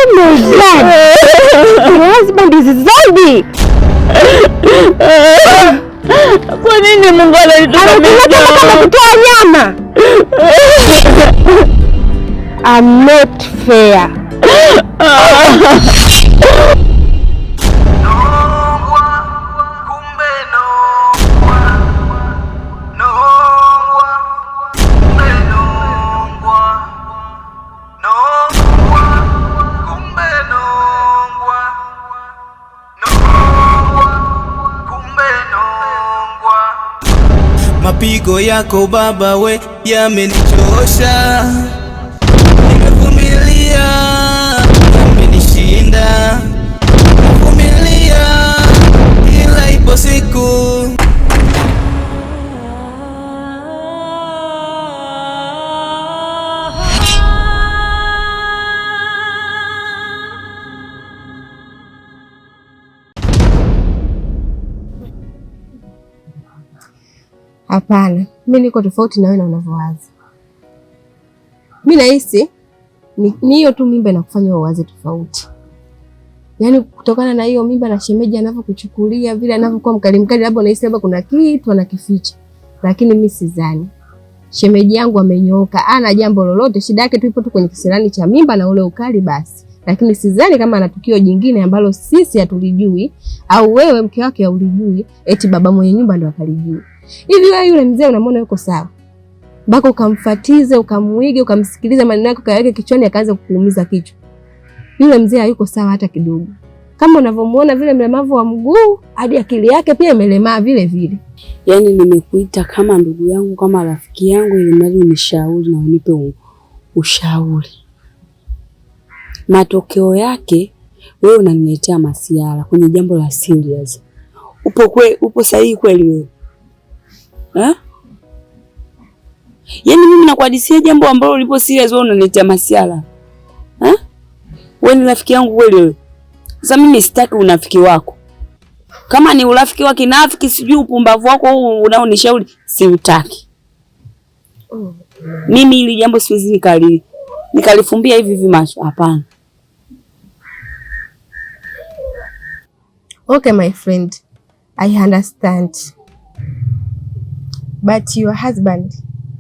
Oh my God. Your husband is zombie. Kwa nini Mungu ananitupa mimi? Kama kutoa nyama. I'm not fair. Mapigo yako baba we yamenichosha, nimevumilia yamenishinda, nimevumilia ila ipo siku. Hapana, mi niko tofauti na wewe na unavyowaza. Mi nahisi ni hiyo tu mimba inakufanya uwaze tofauti. Yaani kutokana na hiyo mimba na shemeji anavyokuchukulia vile anavyokuwa mkali mkali, labda unahisi labda kuna kitu anakificha. Lakini mi sidhani. Shemeji yangu amenyooka, ana jambo lolote, shida yake tu ipo tu kwenye kisirani cha mimba na ule ukali basi. Lakini sidhani kama ana tukio jingine ambalo sisi hatulijui au wewe mke wake haulijui, eti baba mwenye nyumba ndo akalijui. Hivi wewe yule mzee unamwona yuko sawa? Mpaka ukamfatize, ukamuige, ukamsikiliza maneno yake ukayaweke kichwani akaanza kukuumiza kichwa. Yule mzee hayuko sawa hata kidogo. Kama unavyomuona vile mlemavu wa mguu, hadi akili yake pia imelemaa vile vile. Yaani nimekuita kama ndugu yangu, kama rafiki yangu, ili mradi unishauri na unipe ushauri. Matokeo yake wewe unaniletea masiara kwenye jambo la serious. Upo sahihi kweli wewe? Eh? Yaani mimi nakuhadisia jambo ambalo ulipo serious, wewe unaniletea masiara. Eh? Wewe ni rafiki yangu kweli wewe? Sasa mimi sitaki unafiki wako. Kama ni urafiki wa kinafiki, sijui upumbavu wako huu unaonishauri, siutaki. Mimi hili jambo siwezi nikalifumbia hivi hivi macho, hapana. Okay my friend, I understand. But your husband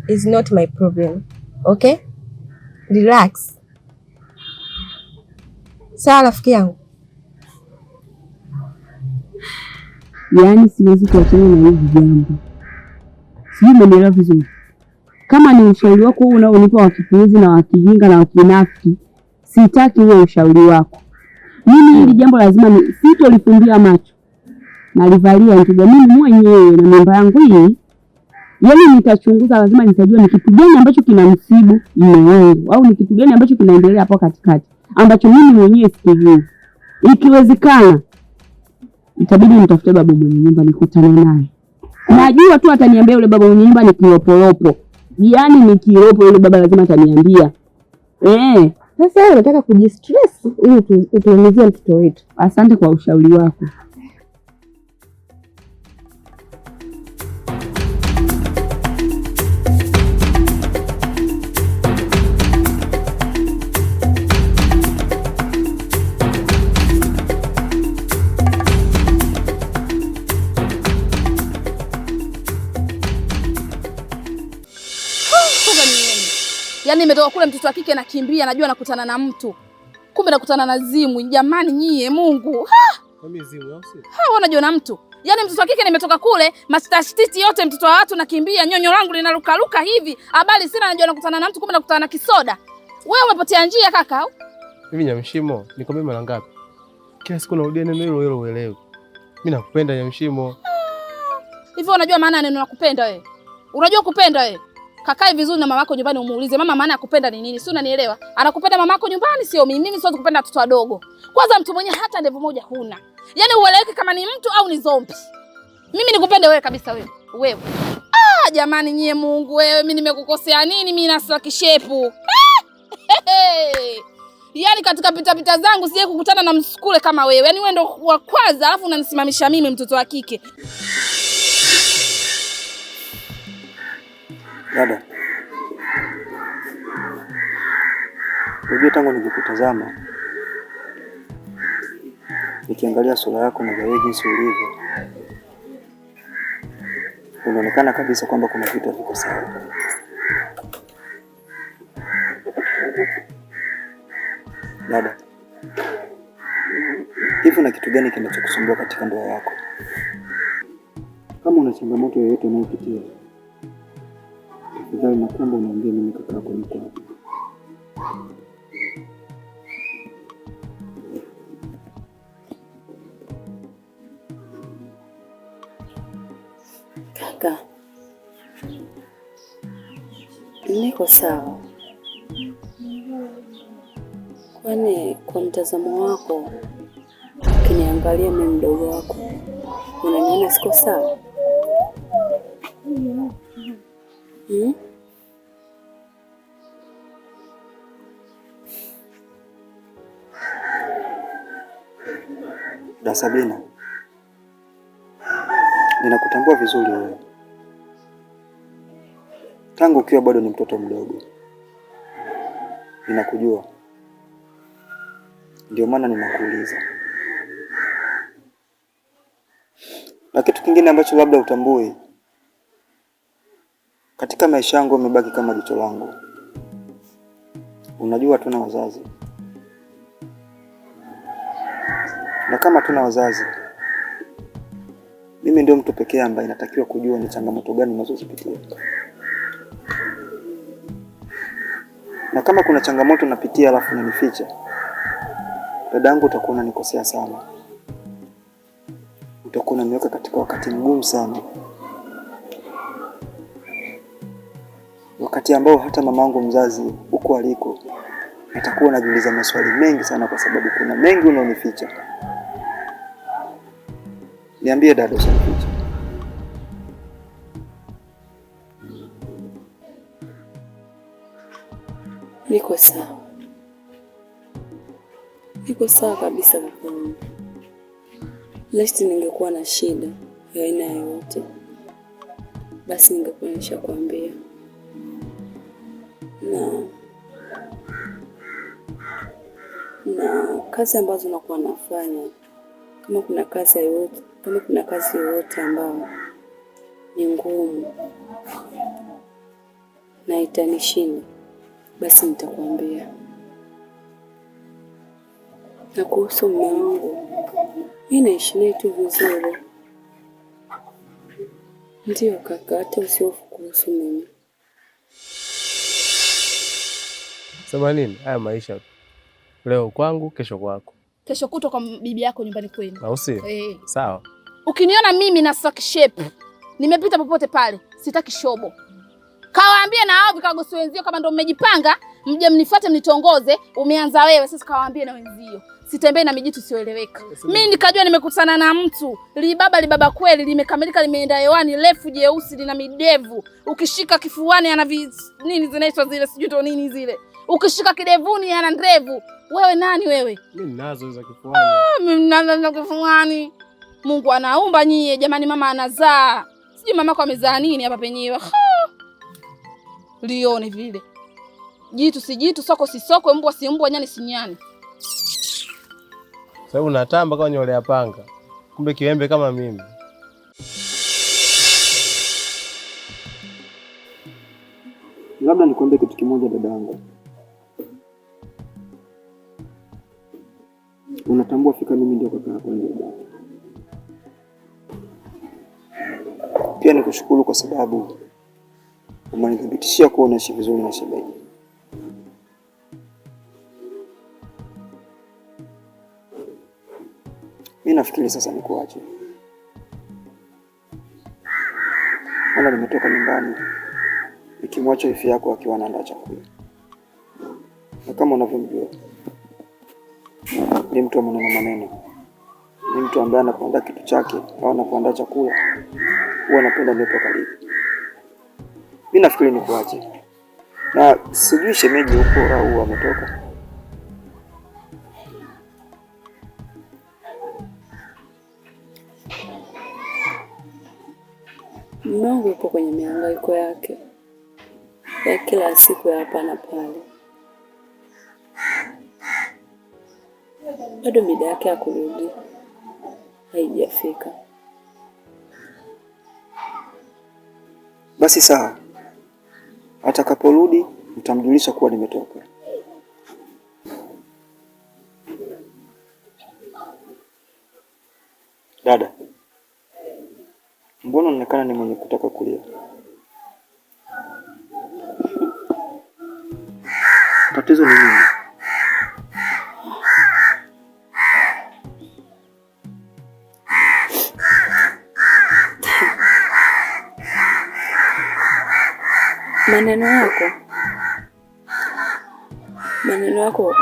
is not my problem. Okay? Relax. Sawa rafiki yangu. Yaani siwezi kuachana na hili jambo. Sijui umenielewa vizuri. Kama ni ushauri wako huu unaonipa wa kipuuzi na wa kijinga na wa kinafiki, sitaki huo ushauri wako. Mimi hili jambo lazima sitolifumbia macho. Nalivalia njuga mimi mwenyewe na mimba yangu hii. Yaani nitachunguza, lazima nitajua ni kitu gani ambacho kinamsibu mume wangu au ni kitu gani ambacho kinaendelea hapo katikati ambacho mimi mwenyewe sikijui. Ikiwezekana itabidi nitafute baba mwenye nyumba nikutane naye. Najua tu ataniambia yule baba mwenye nyumba ni kiroporopo. Yaani ni kiropo yule baba, lazima ataniambia. Sasa wewe unataka kujistress ili utuumizie mtoto wetu. Asante kwa ushauri wako. Yaani nimetoka kule mtoto wa kike nakimbia, najua nakutana na mtu. Kumbe nakutana na zimu. Jamani nyie, Mungu. Ha! Ha, wanajua na mtu. Yaani mtoto wa kike nimetoka kule, mastashtiti yote mtoto wa watu nakimbia, nyonyo langu linarukaruka hivi. Habari sina, najua nakutana na mtu, kumbe nakutana na kisoda. Wewe umepotea njia kaka au? Hivi Nyamshimo, nikwambie mara ngapi? Kila siku narudia neno hilo hilo uelewe. Mimi nakupenda Nyamshimo. Hivi unajua maana ya neno la kupenda wewe? Unajua kupenda wewe? Kakae vizuri na mamako nyumbani umuulize mama maana ya kupenda ni nini? Si unanielewa? Anakupenda mamako nyumbani sio mimi. Mimi siwezi kupenda watoto wadogo. Kwanza mtu mwenye hata ndevu moja huna. Yaani ueleweke kama ni mtu au ni zombie. Mimi nikupende wewe kabisa wewe. Wewe. Ah, jamani nyie Mungu wewe, mimi nimekukosea nini? Mimi nasa kishepu. Yaani katika pita pita zangu sije kukutana na msukule kama wewe. Yaani wewe ndo wa kwanza alafu unanisimamisha mimi mtoto wa kike. Dada, unajua tangu nikikutazama Nikiangalia sura yako na wewe jinsi ulivyo, unaonekana kabisa kwamba kuna vitu haviko sawa. Dada, hivi na kitu gani kinachokusumbua katika ndoa yako? Kama una changamoto yoyote unayopitia, tafadhali nakuomba uniambie mimi kaka yako niko hapa. Kaka, niko sawa. Kwani kwa mtazamo wako, ukiniangalia mimi mdogo wako, unaniona siko sawa? Hmm? Da Sabina, ninakutambua vizuri wewe tangu ukiwa bado ni mtoto mdogo, ninakujua. Ndio maana ninakuuliza. Na kitu kingine ambacho labda utambui, katika maisha yangu umebaki kama jicho langu. Unajua tuna wazazi, na kama tuna wazazi, mimi ndio mtu pekee ambaye natakiwa kujua ni changamoto gani unazozipitia, na kama kuna changamoto napitia alafu unanificha, dadangu, utakuwa unanikosea sana, utakuwa unaniweka katika wakati mgumu sana, wakati ambao hata mamangu mzazi huko aliko atakuwa anajiuliza maswali mengi sana, kwa sababu kuna mengi unaonificha. Niambie dada, usinifiche. Niko sawa, niko sawa kabisa kakaangu. Laiti ningekuwa na shida ya aina yoyote, basi ningekuwa nishakwambia. Na kazi ambazo nakuwa nafanya, kama kuna kazi yoyote, kama kuna kazi yoyote ambayo ni ngumu na itanishinda, basi nitakwambia. Na kuhusu mume wangu, mimi naishi naye tu vizuri. Ndiyo kaka, hata usihofu kuhusu mimi. Sema nini? Haya maisha tu, leo kwangu, kesho kwako, Kesho kutwa kwa bibi yako nyumbani kwenu. au sio? Eh. Sawa. Ukiniona mimi na sock shape nimepita popote pale, sitaki shobo. Kawaambie na hao vikagosi wenzio kama ndo mmejipanga mje mnifuate mnitongoze, umeanza wewe sasa. Kawaambie na wenzio, sitembei na mijitu isiyoeleweka. Mimi nikajua nimekutana na mtu libaba libaba kweli, limekamilika, limeenda hewani, refu jeusi, lina midevu, ukishika kifuani ana nini zinaitwa zile, sijui ndo nini zile, ukishika kidevuni ana ndevu. Wewe nani wewe? Mimi ninazo za kifuani. Mimi ninazo kifuani. Mungu anaumba nyie jamani, mama anazaa, sijui mamako amezaa nini hapa penyewe. Lione vile jitu si jitu, soko si soko, mbwa si mbwa, nyani si nyani. Sababu unatamba kama nywele ya panga, kumbe kiwembe kama mimi. Labda nikuambie kitu kimoja dadangu, unatambua fika mimi ndio kaka yako niliyebaki. Pia nikushukuru kwa sababu umenithibitishia kuwa unaishi vizuri na shemeji. Mimi nafikiri sasa nikuache, maana nimetoka nyumbani nikimwacha wifi yako akiwa anaandaa chakula, na kama unavyomjua ni mtu wa maneno maneno, ni mtu ambaye anapoandaa kitu chake au anapoandaa chakula huwa anapenda niwepo karibu. Mimi nafikiri nikuache, na sijui shemeji huko au ametoka. Mume wangu yupo kwenye mihangaiko yake ya kila siku ya hapa na pale, bado mida yake ya kurudi haijafika. Basi sawa, atakaporudi nitamjulisha kuwa nimetoka. Dada, mbona unaonekana ni mwenye kutaka kulia? Tatizo ni nini? Maneno yako, maneno yako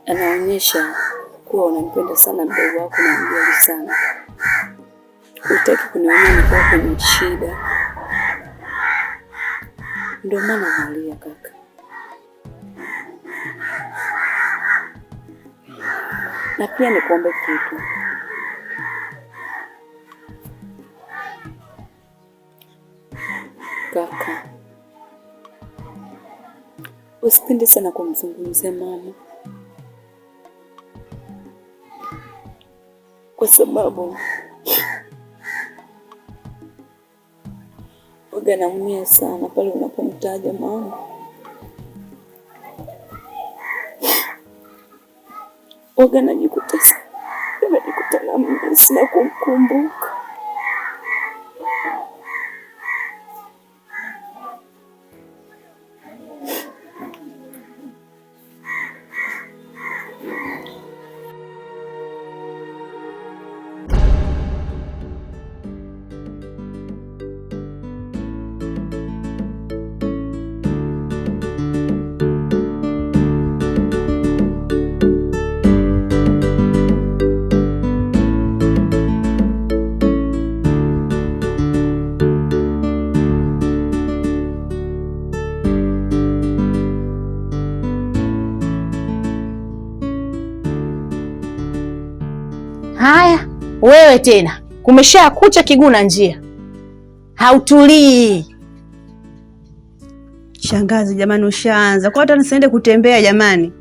yanaonyesha kuwa unampenda sana mdogo wako na mjali sana. Hutaki kuniona nikiwa kwenye shida, ndio maana nalia kaka. Na pia nikuombe kitu. Kaka, usipende sana kumzungumzia mama, kwa sababu waga naumia sana pale unapomtaja mama. Waga najikuta namisi na kumkumbuka. Haya, wewe tena kumesha kucha kiguu na njia, hautulii. Shangazi jamani, ushaanza kwa hata nisiende kutembea jamani.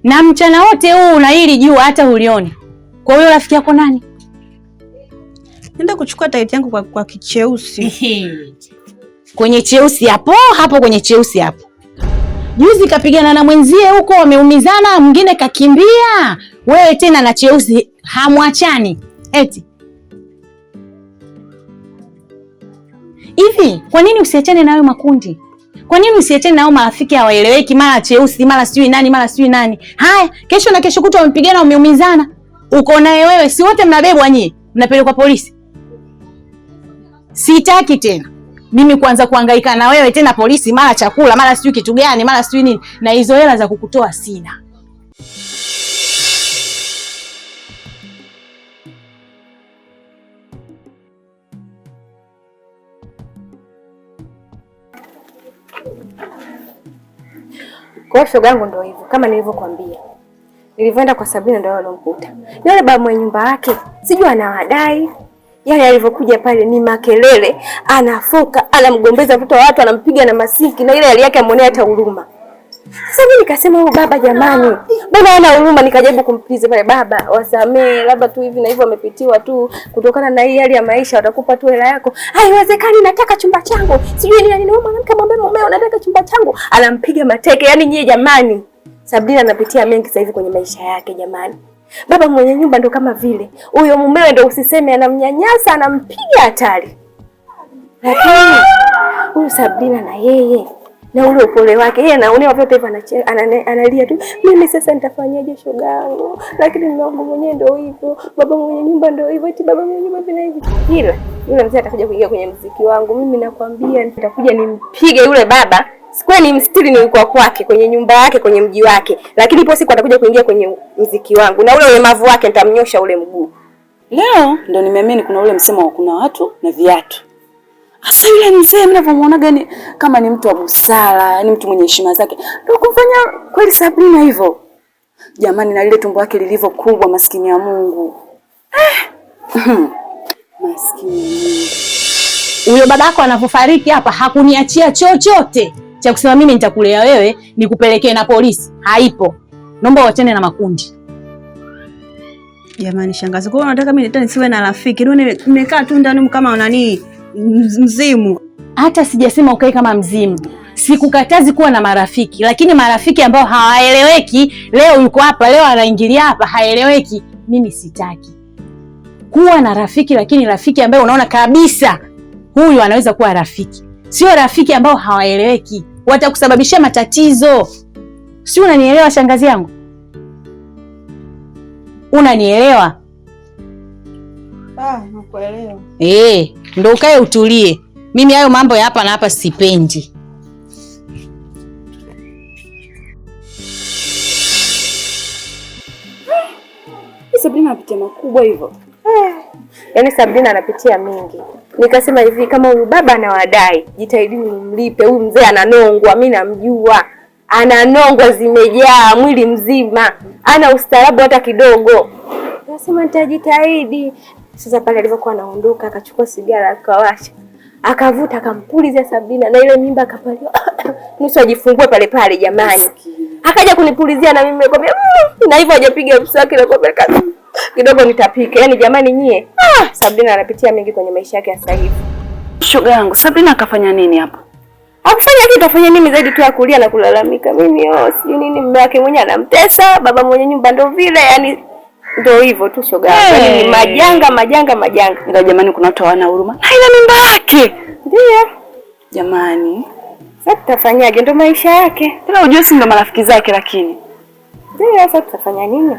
Na mchana wote huu na hili jua hata ulioni. Kwa hiyo rafiki yako nani? Nenda kuchukua taiti yangu kwa kicheusi. Kwenye cheusi hapo hapo, kwenye cheusi hapo. Juzi kapigana na mwenzie huko, wameumizana, mwingine kakimbia. Wewe tena na cheusi hamwachani eti. Hivi kwa nini usiachane na hayo makundi? Kwa nini usiachane na hao marafiki hawaeleweki, mara cheusi mara sijui nani mara sijui nani? Haya, kesho na kesho kutwa wamepigana, wameumizana, uko naye wewe, si wote mnabebwa nyie, mnapelekwa polisi. Sitaki tena mimi kuanza kuhangaika na wewe tena polisi, mara chakula mara sijui kitu gani mara sijui nini, na hizo hela za kukutoa sina. Kwa hiyo shoga yangu ndio hivyo, kama nilivyokuambia. Nilivyoenda kwa Sabrina ndio alomkuta. Yule baba mwenye nyumba yake, sijui anawadai. Yale alivyokuja pale ni makelele, anafoka, anamgombeza mtoto wa watu, anampiga na masinki na ile hali yake amuonea hata huruma. Sasa mimi nikasema huyu baba jamani, mbona hana huruma? Nikajaribu kumplize pale, baba wasamee, labda tu hivi na hivyo wamepitiwa tu kutokana na hii hali ya maisha, watakupa tu hela yako. Haiwezekani, nataka chumba changu. Sijui nini nini, mwanamke mwambie mumeo nataka chumba changu, anampiga mateke. Yaani nyie jamani, Sabrina anapitia mengi sasa hivi kwenye maisha yake jamani. Baba mwenye nyumba ndo kama vile huyo mumewe ndo usiseme, anamnyanyasa, anampiga hatari. Lakini huyu Sabrina na yeye na ule upole wake, yeye anaonewa vyote hivyo, analia tu, mimi sasa nitafanyaje shoga yangu, lakini mume wangu mwenyewe ndio hivyo, baba mwenye nyumba ndio hivyo, eti baba mwenye nyumba vile hivi. Ila yule mzee atakuja kuingia kwenye mziki wangu, mimi nakwambia, nitakuja nimpige yule baba. Sikuwa ni mstiri nilikuwa kwake kwenye nyumba yake kwenye mji wake, lakini ipo siku atakuja kuingia kwenye mziki wangu na ule ulemavu wake nitamnyosha ule mguu. Leo ndo nimeamini kuna ule msemo wa kuna watu na viatu. Asa yule mzee mnavyomuonaga ni kama ni mtu wa busara, ni mtu mwenye heshima zake. Ndio kumfanya kweli Sabrina hivyo. Jamani, na lile tumbo lake lilivyo kubwa, maskini ya Mungu. Maskini ya Mungu. Huyo babako anapofariki hapa hakuniachia chochote cha kusema mimi nitakulea wewe nikupelekee na polisi. Haipo. Naomba uachane na makundi. Jamani shangazi, kwa hiyo unataka mimi tena nisiwe na rafiki? Ndio nimekaa tu ndani kama nani mzimu. Hata sijasema ukae kama mzimu. Sikukatazi kuwa na marafiki, lakini marafiki ambao hawaeleweki, leo yuko hapa, leo anaingilia hapa, haeleweki, mimi sitaki. Kuwa na rafiki, lakini rafiki ambaye unaona kabisa huyu anaweza kuwa rafiki, sio rafiki ambao hawaeleweki, watakusababishia matatizo. Si unanielewa shangazi yangu? Unanielewa? Ah, nakuelewa. Ndo ukae utulie. Mimi hayo mambo ya hapa na hapa sipendi. Sabrina anapitia makubwa hivyo. Yaani Sabrina anapitia mingi. Nikasema hivi, kama huyu baba anawadai, jitahidini mumlipe. Huyu mzee ananongwa, mimi namjua. Ananongwa zimejaa mwili mzima. Ana ustaarabu hata kidogo. Nikasema nitajitahidi. Sasa pale alivyokuwa anaondoka akachukua sigara akawasha. Akavuta akampulizia Sabrina na ile mimba akapaliwa. Nusu ajifungue pale pale jamani. Akaja kunipulizia na mimi nikamwambia na hivyo hajapiga mswaki na kwamba kidogo nitapika. Yaani jamani nyie, Sabrina anapitia mengi kwenye maisha yake sasa hivi. Shoga yangu, Sabrina akafanya nini hapo? Hakufanya kitu, afanya nini zaidi tu ya kulia na kulalamika. Mimi sijui nini, mume wake mwenyewe anamtesa, baba mwenye nyumba ndo vile, yani ndo hivyo tu shoga yangu. Yaani ni majanga majanga majanga. Ila jamani kuna watu hawana huruma. Na ile mimba yake. Ndio. Jamani. Sasa tutafanyaje? Ndo maisha yake. Ila ujue si ndo marafiki zake lakini. Ndio, sasa tutafanya nini?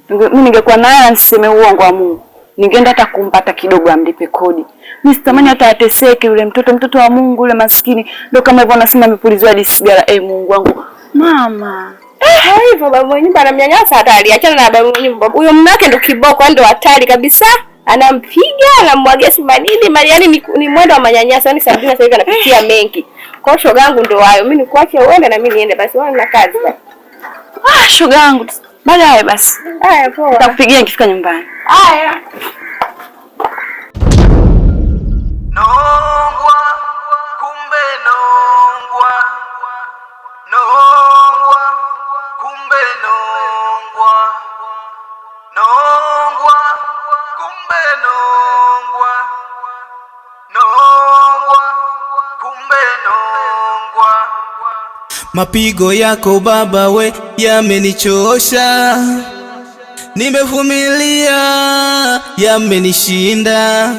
Mimi ningekuwa naye niseme uongo wa Mungu. Ningeenda hata kumpata kidogo amlipe kodi. Mimi sitamani hata ateseke yule mtoto, mtoto wa Mungu yule maskini. Ndio kama hivyo anasema amepuliziwa hadi sigara. Mungu wangu. Mama. Hivyo baba mwenye nyumba anamnyanyasa hatari. Achana na baba mwenye nyumba. Huyo mume wake ndo kiboko, ndo hatari kabisa. Anampiga, anamwagia simanini, mali yani ni mwendo wa manyanyaso. Yaani Sabrina sasa hivi anapitia mengi. Kwa hiyo shoga yangu ndo hayo. Mimi nikuache uende na mimi niende basi. Wewe na kazi. Ah, shoga yangu. Baadaye basi. Haya poa. Nitakupigia nikifika nyumbani. Haya. Nongwa, kumbe nongwa. Nongwa, kumbe nongwa. Nongwa, kumbe nongwa. Nongwa, kumbe nongwa. Mapigo yako baba we yamenichosha, nimevumilia yamenishinda.